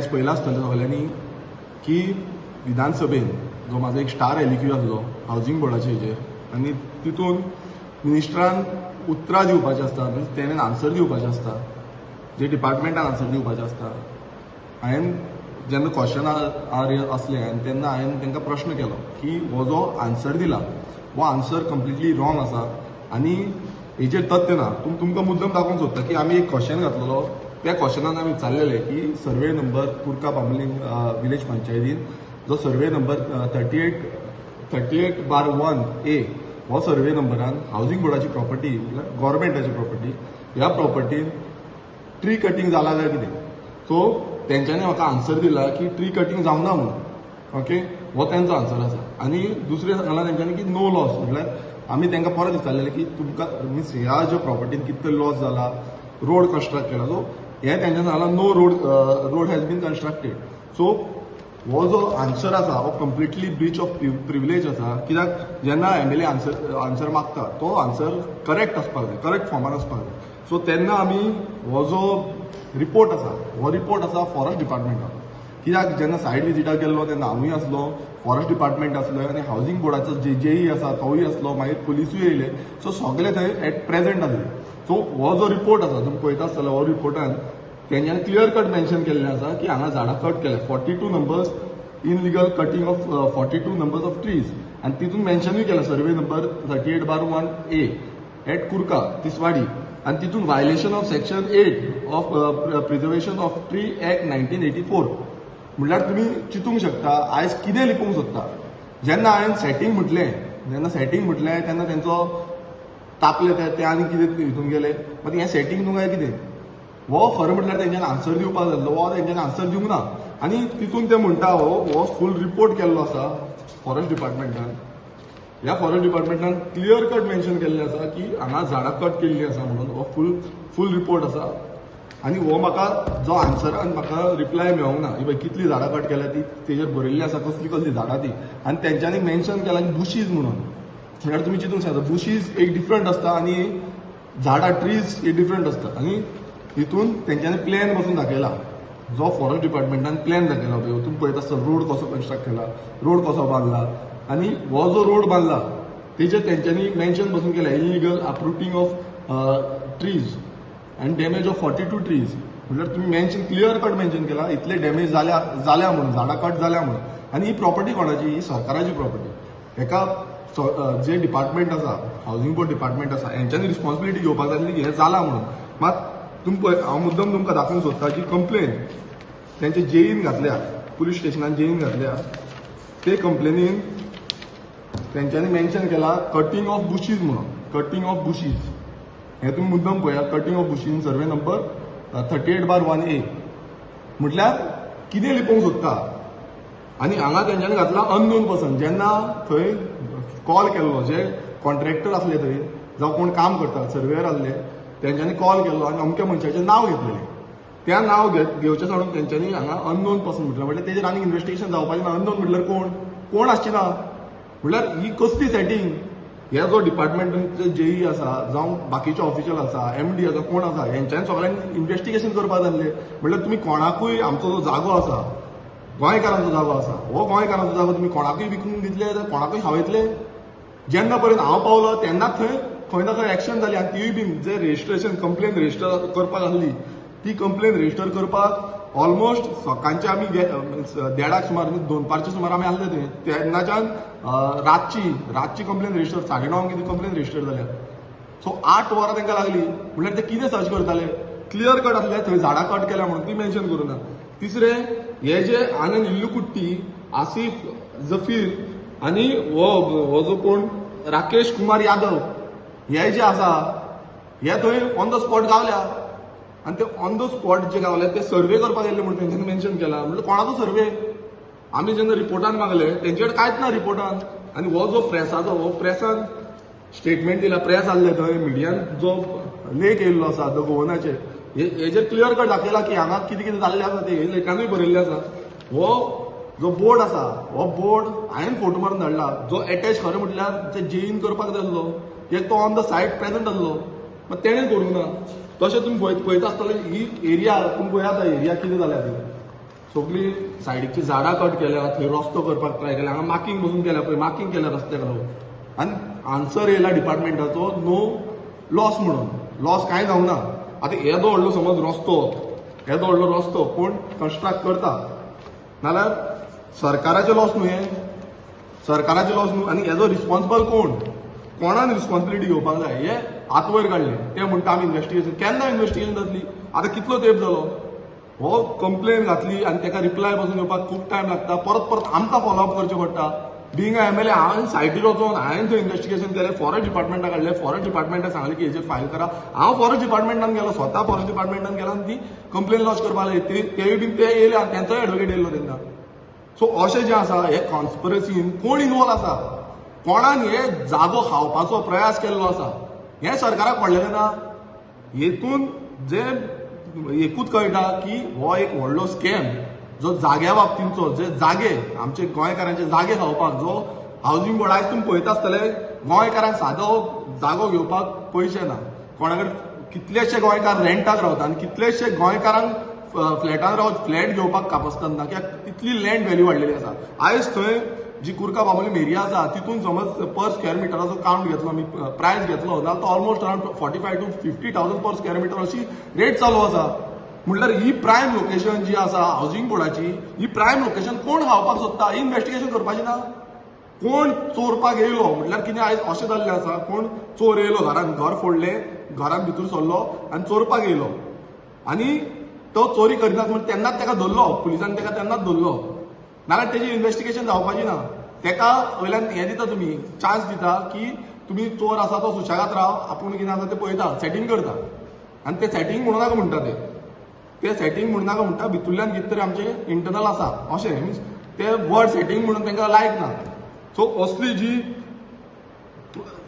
आयज पळयलां आसतलें सगल्यांनी की विधानसभेन जो म्हाजो एक स्टार एलइक्यू आसलो हावजींग बोर्डाच्या हेजेर आनी तितून मिनिस्टरान उतरां दिवपाचीं आसता, मिन्स तेणेन आन्सर दिवपाचें आसता, जे डिपार्टमेंटान आन्सर दिवपाचें आसता. हांवें जेन्ना क्वेश्चन आर आसलें आनी तेन्ना हांवें तांकां प्रश्न केलो की हो जो आन्सर दिला हो आन्सर कंप्लिटली रॉंग आसा आनी हेजेर तथ्य ना. तुमकां मुद्दम दाखोवंक सोदता की आमी एक क्वेश्चन घातलेलो, त्या क्वेश्चनान आमी विचारलेलें की सर्वे नंबर कुर्का बांबोलीम विलेज पंचायतीन जो survey number 38 38/1 A हो सर्वे नंबरान हावजींग बोर्डाची प्रॉपर्टी, म्हळ्यार गोवोरमेंटाची प्रॉपर्टी, ह्या प्रॉपर्टीन ट्री कटींग जाला काय कितें. सो तेंच्यांनी म्हाका आन्सर दिला की ट्री कटींग जावंक ना म्हणून. ओके, हो तेंचो आन्सर आसा. आनी दुसरें सांगलां तेंच्यांनी की नो लॉस. म्हटल्यार आमी तांकां परत विचारलेलें की तुमकां मिन्स ह्या ज्या प्रॉपर्टीन कितलो लॉस जाला, रोड कन्स्ट्रक्ट केला. सो हें तेंच्यांनी सांगलां, no road has been constructed. So हो जो आन्सर आसा हो कंप्लिटली ब्रीच ऑफ प्रिविलेज आसा, कित्याक जेन्ना एमएलए आन्सर मागता तो आन्सर करेक्ट आसपाक जाय, करेक्ट फॉर्मान आसपाक जाय. सो तेन्ना आमी हो जो रिपोर्ट आसा, हो रिपोर्ट आसा फॉरेस्ट डिपार्टमेंटाचो, कित्याक जेन्ना सायट विजिटाक गेल्लो तेन्ना हांवूय आसलो, फॉरेस्ट डिपार्टमेंट आसलो आनी हावजींग बोर्डाचो जे जेई आसा तोवूय आसलो, मागीर पुलिसूय येयले. सो सगळे थंय एट प्रेझेंट आसले. सो हो जो रिपोर्ट आसा तुमी पळयता आसतले, हो रिपोर्टान तेंच्यांनी क्लियर कट मेन्शन केल्लें आसा की हांगा झाडां कट केल्या, 42 numbers, illegal cutting of 42 numbers of trees. आनी तितून मेन्शनूय केलां survey number 38/1 A at Curca Tiswadi आनी तितून violation of section 8 of Preservation of Tree Act 1984. म्हणल्यार तुमी चिंतूंक शकता आयज कितें लिपोवंक सोदता. जेन्ना हांवें सेटींग म्हटलें, जेन्ना सेटींग म्हटलें तेन्ना तेंचो तापले ते ते आनी कितें हितून गेले. मागीर हें सेटींग न्हू काय कितें, हो खरें म्हटल्यार तेंच्यांनी आन्सर दिवपाक जाय आसलो, हो तेंच्यांनी आन्सर दिवंक ना. आनी तितून ते म्हणटा हो फूल रिपोर्ट केल्लो आसा फॉरेस्ट डिपार्टमेंटान. ह्या फॉरेस्ट डिपार्टमेंटान क्लियर कट मेन्शन केल्लें आसा की हांगा झाडां कट केल्लीं आसा म्हणून. हो फूल रिपोर्ट आसा आनी हो म्हाका जो आन्सरान म्हाका रिप्लाय मेळोंक ना की बाय कितलीं झाडां कट केल्या ती तेजेर बरयल्ली आसा, कसली कसली झाडां ती. आनी तेंच्यांनी मेन्शन केलां बुशीज म्हणून. म्हळ्यार तुमी चिंतूंक शकता, बुशीज एक डिफरंट आसता आनी झाडां ट्रीज एक डिफरंट आसता. आनी हितून तेंच्यांनी प्लॅन बसून दाखयला, जो फॉरेस्ट डिपार्टमेंटान प्लॅन दाखयला पळय, तुमी पळयता आसता रोड कसो कन्स्ट्रक्ट केला, रोड कसो बांदला. आनी हो जो रोड बांदला तेजेर तेंच्यांनी मेन्शन बसून केला illegal uprooting of trees and damage of 42 trees. म्हळ्यार तुमी मेन्शन क्लियर कट मेन्शन केला इतले डॅमेज जाल्या जाल्या म्हणून, झाडां कट जाल्या म्हणून. आनी ही प्रॉपर्टी कोणाची? ही सरकाराची प्रॉपर्टी. हेका जे डिपार्टमेंट आसा, हावजींग बोर्ड डिपार्टमेंट आसा, हेंच्यांनी रिस्पॉन्सिबिलिटी घेवपाक जाय आसली की हें जालां म्हणून. मात तुमी पळय, हांव मुद्दम तुमकां दाखोवंक सोदता जी कंप्लेन तेंचे जेईन घातल्या, पुलीस स्टेशनान जेईन घातल्या, ते कंप्लेनीन तेंच्यांनी मेन्शन केला कटींग ऑफ बुशीज म्हणून. कटींग ऑफ बुशीज हें तुमी मुद्दम पळयात, cutting of bushes, survey number 38/1 A. म्हटल्यार कितें लिपोवंक सोदता? आनी हांगा तेंच्यांनी घातला अननोन पर्सन. जेन्ना थंय कॉल केल्लो, जे कॉन्ट्रॅक्टर आसले थंय जावं कोण काम करतात, सर्वेयर आसले, तेंच्यांनी कॉल केल्लो आनी अमक्या मनशाचें नांव घेतलेलें. त्या नांव घेवचें सोडून तेंच्यांनी हांगा अननोन पर्सन म्हटलें. म्हटल्यार तेजेर आनीक इन्वेस्टिगेशन जावपाचें ना. अननोन म्हटल्यार कोण कोण आसची ना. म्हटल्यार ही कसली सेटींग? हे जो डिपार्टमेंट जेई आसा जावं बाकीचे ऑफिशियल आसा, एमडी आसा, कोण आसा, हेंच्यांनी सगळ्यांनी इन्वेस्टिगेशन करपाक जाय आसलें. म्हटल्यार तुमी कोणाकूय आमचो जो जागो आसा, गोंयकारांचो जागो आसा, हो गोंयकारांचो जागो तुमी कोणाकूय विकून दितले जाल्यार कोणाकूय खावयतले. जेन्ना पर्यंत हांव पावलो तेन्ना थंय खंय ना खंय एक्शन जाली आनी तिवूय बीन जे रजिस्ट्रेशन कंप्लेन रजिस्टर करपाक आसली ती कंप्लेन रजिस्टर करपाक ऑलमोस्ट सकाळचे आमी देडाक सुमार, दनपारचे सुमार आमी आसले थंय. तेन्नाच्यान रातची कंप्लेन रजिस्टर 9:30 कितें कंप्लेन रजिस्टर जाल्या. सो 8 वरां तांकां लागली. म्हणल्यार ते कितें सर्च करताले? क्लियर कट आसले थंय झाडां कट केल्या म्हणून, ती मेन्शन करूं ना. तिसरें, हे जे आनंद इल्लुकुट्टी, आसिफ जफीर आनी हो जो कोण राकेश कुमार यादव, हे जे आसा हे थंय ऑन the spot गावल्या. आनी ते ऑन the spot जे गावले ते सर्वे करपाक येयल्ले म्हणून तेंच्यांनी मेन्शन केला. म्हणल्यार कोणाचो सर्वे? आमी जेन्ना रिपोर्टान मागले, तेंचे कडेन कांयच ना रिपोर्टान. आनी हो जो प्रेसाचो, हो प्रेसान स्टेटमेंट दिला, प्रेस आहले थंय, मिडियान जो लेख येयल्लो आसा the गोवनाचेर, हेजेर क्लियर कट दाखयला की हांगा कितें कितें जाल्लें आसा तें हे लेखानूय बरयल्लें आसा. हो जो बोर्ड आसा, हो बोर्ड हांवें फोटो मारून धाडला, जो एटॅच खरें म्हटल्यार जे जेईन करपाक जाय आसलो, एक तो ऑन the site present आसलो, मात तेणें करूंक ना. तशें तुमी पळयता आसतले ही एरिया, तुमी पळयात एरिया कितें जाल्या ती. सगळी सायडीची झाडां कट केल्या, थंय रस्तो करपाक ट्राय केला, हांगा मार्किंग बसून केल्या पळय, मार्किंग केल्या रस्त्याक लागून. आनी आन्सर येयला डिपार्टमेंटाचो नो लॉस म्हणून. लॉस कांय जावना. आतां येदो व्हडलो समज रस्तो, येदो व्हडलो रस्तो कोण कन्स्ट्रक्ट करता नाल्यार सरकाराचें लॉस न्हू हें, सरकाराचें लॉस न्हू. आनी हेजो रिस्पॉन्सिबल कोण, कोणान रिस्पॉन्सिबिलिटी घेवपाक जाय हे हात वयर काडले. ते म्हणटा आमी इन्वेस्टिगेशन. केन्ना इन्वेस्टिगेशन जातली? आतां कितलो तेंप जालो हो कंप्लेन घातली आनी ताका रिप्लाय पासून येवपाक खूब टायम लागता. परत परत आमकां फॉलोअप करचें पडटा. बिंग एमएलए हांवें सायटीर वचोन हांवें थंय इन्वेस्टिगेशन केलें, फॉरेस्ट डिपार्टमेंटाक काडलें, फॉरेस्ट डिपार्टमेंटाक सांगलें की हेजेर फायल करा. हांव फॉरेस्ट डिपार्टमेंटान गेलो, स्वता फॉरेस्ट डिपार्टमेंटान गेलो आनी ती कंप्लेन लॉज करपाक लागली. तेय बीन ते येयले आनी तेंचोय एडवोकेट येयल्लो तेन्ना. सो अशें जें आसा हे कॉन्स्पिरसीन कोण इनवॉल्व आसा, कोणान हे जागो खावपाचो प्रयास केल्लो आसा हें सरकाराक पडलेलें ना. हेतून जे एकूच कळटा की हो एक व्हडलो स्कॅम जो जाग्या बाबतींचो, जे जागे आमचे गोंयकारांचे जागे खावपाक जो हावजींग बोर्ड. आयज तुमी पळयता आसतले गोंयकारांक सादो जागो घेवपाक पयशे ना कोणा कडेन. कितलेशे गोंयकार रेंटाक रावता आनी कितलेशे गोंयकारांक फ्लॅटान रावत फ्लॅट घेवपाक कापस्तान ना, कित्याक तितली लँड व्हॅल्यू वाडलेली आसा. आयज थंय जी कुर्का बांबोली एरिया आसा तितून समज पर स्क्वेअर मिटराचो काउंट घेतलो आमी, प्रायस घेतलो जाल्यार तो almost around 45 to 50 thousand per square meter अशी रेट चालू आसा. म्हणल्यार ही प्रायम लोकेशन जी आसा हावजींग बोर्डाची, ही प्रायम लोकेशन कोण खावपाक सोदता ही इन्वेस्टिगेशन करपाची ना. कोण चोरपाक येयलो म्हटल्यार कितें आयज अशें जाल्लें आसा, कोण चोर येयलो घरान, घर फोडलें, घरान भितर सरलो आनी चोरपाक येयलो आनी तो चोरी करिनात म्हण तेन्नाच ताका धरलो पुलिसांनी, ताका तेन्नाच धरलो. नाल्यार तेजी इन्वेस्टिगेशन जावपाची ना. ताका वयल्यान हें दिता तुमी, चान्स दिता की तुमी चोर आसा तो सुशेगाद राव, आपूण कितें आसा तें पळयता, सेटींग करता. आनी ते सेटींग म्हणू नाका म्हणटा, ते ते सेटींग म्हणू नाका म्हणटा, भितूरल्यान कितें तरी आमचें इंटरनल आसा अशें. मिन्स ते वर्ड सेटींग म्हणून तांकां लायक ना. सो असली जी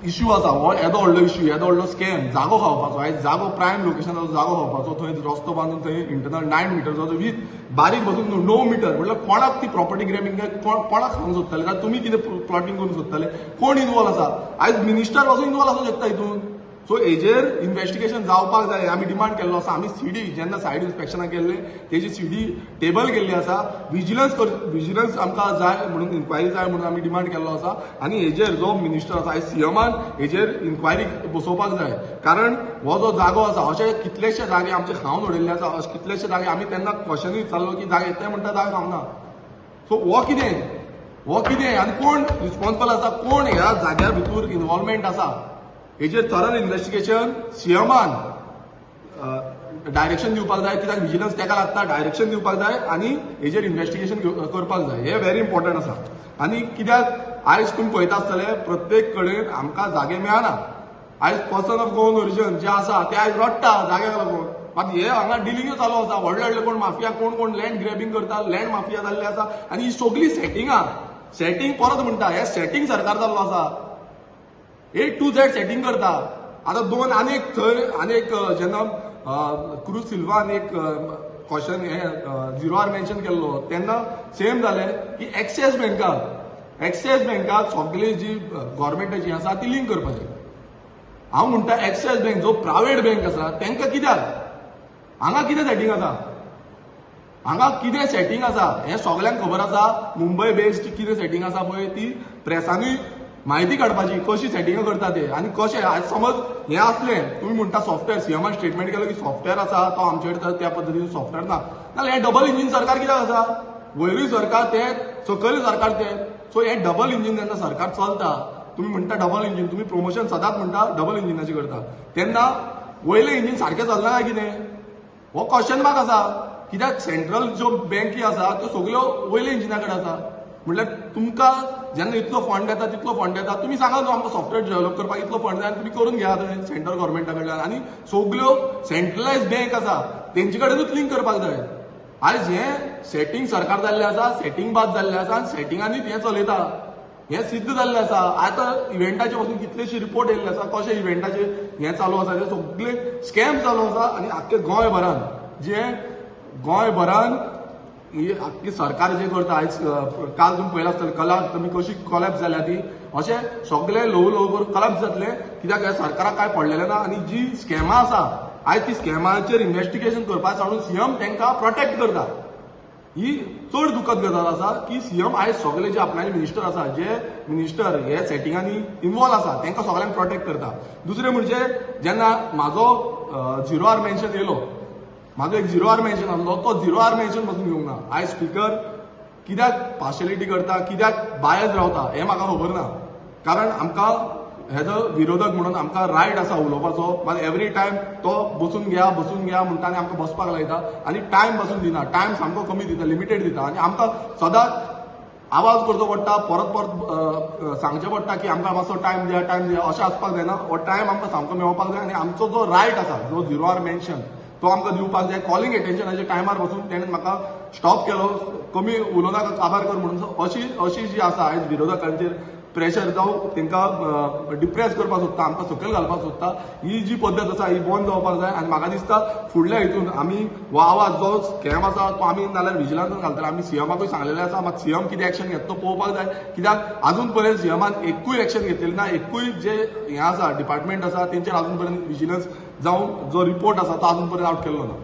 इश्यू आसा, हो येदो व्हडलो इश्यू, येदो व्हडलो स्कॅम जागो खावपाचो. आयज जागो प्रायम लोकेशनाचो जागो खावपाचो, थंय रस्तो बांदून थंय इंटरनल 9 मिटरचो वीथ बारीक बसून 9 मिटर म्हटल्यार कोणाक ती प्रॉपर्टी ग्रॅबिंग, कोणाक खावंक सोदताले? जाल्यार तुमी कितें प्लॉटिंग करूंक सोदताले? कोण इनवॉल्व आसा? आयज मिनिस्टर पासून इनवॉल्व आसूंक शकता हितून. सो हेजेर इन्वेस्टिगेशन जावपाक जाय. आमी डिमांड केल्लो आसा. आमी सीडी जेन्ना सायड इन्स्पेक्शनाक गेल्ले तेजी सीडी टेबल केल्ली आसा. विजिलन्स आमकां जाय म्हणून, इन्क्वायरी जाय म्हणून आमी डिमांड केल्लो आसा. आनी हेजेर जो मिनिस्टर आसा, आयज सीएमान हेजेर इन्क्वायरी बसोवपाक जाय, कारण हो जो जागो आसा अशे कितलेशे जागे आमचे खावन उडयल्ले आसा. अशे कितलेशे जागे आमी तेन्ना क्वेश्चनूय विचारलो की जागे, ते म्हणटा जागे खावना. सो हो कितें, हो कितें आनी कोण रिस्पॉन्सिबल आसा, कोण ह्या जाग्यार भितर इन्वॉल्वमेंट आसा, हेजेर थरल इन्वेस्टिगेशन सीएमान डायरेक्शन दिवपाक जाय. कित्याक विजिलन्स ताका लागता, डायरेक्शन दिवपाक जाय आनी हेजेर इन्वेस्टिगेशन करपाक जाय. हे व्हेरी इम्पॉर्टंट आसा. आनी कित्याक आयज तुमी पळयता आसतले प्रत्येक कडेन आमकां जागे मेळना. आयज पर्सन ऑफ गोवन ओरिजन जे आसा ते आयज रडटा जाग्याक लागून. मात हे हांगा डिलिंगूय चालू आसा. व्हडले व्हडले कोण माफिया, कोण कोण लँड ग्रॅबिंग करता, लँड माफिया जाल्ले आसा. आनी ही सगळी सेटिंगां, सेटींग परत म्हणटा, हे सेटींग सरकार जाल्लो आसा, ए टू झेड सेटींग करता. आतां दोन आनी एक थंय आनी एक जेन्ना क्रूज सिल्वान एक क्वेश्चन हे झिरो आर मेन्शन केल्लो तेन्ना सेम जालें की एक्सेस बँकाक सगळी जी गव्हर्मेंटाची आसा ती लिंक करपाची. हांव म्हणटा एक्सेस बँक जो प्रायवेट बँक आसा तांकां कित्याक? हांगा कितें सेटींग आसा, हांगा कितें सेटींग आसा हें सगल्यांक खबर आसा. मुंबय बेस्ड कितें सेटींग आसा पळय ती प्रेसानूय म्हायती काडपाची, कशी सेटिंगां करता ते आनी कशें. आयज समज हें आसलें, तुमी म्हणटा सॉफ्टवेअर, सीएमान स्टेटमेंट केलो की सॉफ्टवेअर आसा तो आमचे कडेन, त्या पद्दतीन सॉफ्टवेअर ना जाल्यार हें डबल इंजीन सरकार कित्याक आसा? वयरूय सरकार तें, सकयलूय सरकार तें. सो हें डबल इंजीन जेन्ना सरकार चलता, तुमी म्हणटा डबल इंजीन, तुमी प्रमोशन सदांच म्हणटा डबल इंजिनाचें करता, तेन्ना वयलें इंजीन सारकें चलना काय कितें, हो क्वेश्चन मार्क आसा. कित्याक सेंट्रल ज्यो बँकी आसा त्यो सगल्यो वयल्या इंजिना कडेन आसा. म्हणल्यार तुमकां जेन्ना इतलो फंड येता, तितलो फंड येता, तुमी सांगा न्हू आमकां सॉफ्टवेअर डेव्हलप करपाक इतलो फंड जाय आनी तुमी करून घेया थंय सेंट्रल गव्हर्मेंटा कडल्यान. आनी सगल्यो सेंट्रलायज बँक आसा तेंचे कडेनूच लिंक करपाक जाय. आयज हें सेटींग सरकार जाल्लें आसा, सेटींग बाद जाल्लें आसा आनी सेटिंगांनीच हें चलयता हें सिद्ध जाल्लें आसा. आतां इव्हेंटाचे पासून कितलेशे रिपोर्ट येयल्ले आसा, कशें इव्हेंटाचे हें चालू आसा, ते सगळे स्कॅम चालू आसा. आनी आख्खे गोंयभरान जे गोंयभरान ही आख्खी सरकार जें करता आयज, काल तुमी पळयलां आसतलें कला तुमी कशी कोलॅप्स जाल्या ती, अशें सगळे ल्हवू ल्हवू करून कोलॅप्स जातले, कित्याक ह्या सरकाराक कांय पडलेलें ना. आनी जी स्कॅमां आसा आयज, ती स्कॅमाचेर इन्वेस्टिगेशन करपाक सांडून सीएम तांकां प्रोटेक्ट करता. ही चड दुखद गजाल आसा की सीएम आयज सगळे जे आपणाले मिनिस्टर आसा, जे मिनिस्टर हे सेटिंगांनी इन्वॉल्व आसा, तांकां सगळ्यांक प्रोटेक्ट करता. दुसरें म्हणजे जेन्ना म्हाजो झिरो our mention येयलो, म्हाजो एक झिरो our mention आसलो, तो झिरो our mention पासून घेवंक ना. आयज स्पिकर कित्याक पार्शलिटी करता, कित्याक बायज रावता हें म्हाका खबर ना, कारण आमकां एज अ विरोधक म्हणून आमकां रायट आसा उलोवपाचो. मात एवरी टायम तो बसून घ्या, बसून घ्या म्हणटा आनी आमकां बसपाक लायता आनी टायम पासून दिना. टायम सामको कमी दिता, लिमिटेड दिता आनी आमकां सदांच आवाज करचो पडटा, परत परत सांगचें पडटा की आमकां मातसो टायम दिया, टायम दिया. अशें आसपाक जायना. हो टायम आमकां सामको मेळपाक जाय आनी आमचो जो रायट आसा, जो झिरो our mention, तो आमकां दिवपाक जाय. कॉलिंग एटेन्शनाच्या टायमार पासून तेणें म्हाका स्टॉप केलो, कमी उलोवनाका, काबार कर म्हणून. अशी अशी जी आसा, आयज विरोधकांचेर प्रेशर जावं तांकां डिप्रेस करपाक सोदता, आमकां सकयल घालपाक सोदता, ही जी पद्दत आसा ही बंद जावपाक जाय. आनी म्हाका दिसता फुडल्या हितून आमी हो आवाज जो स्कॅम आसा तो आमी नाल्यार विजिलन्सान घालतले. आमी सीएमाकूय सांगलेलें आसा. मात सीएम कितें एक्शन घेता तो पळोवपाक जाय, कित्याक अजून पर्यंत सीएमान एकूय एक्शन घेतलेली ना. एकूय जे हें आसा, डिपार्टमेंट आसा, तेंचेर अजून पर्यंत विजिलन्स जावं जो रिपोर्ट आसा तो अजून पर्यंत आवट केल्लो ना.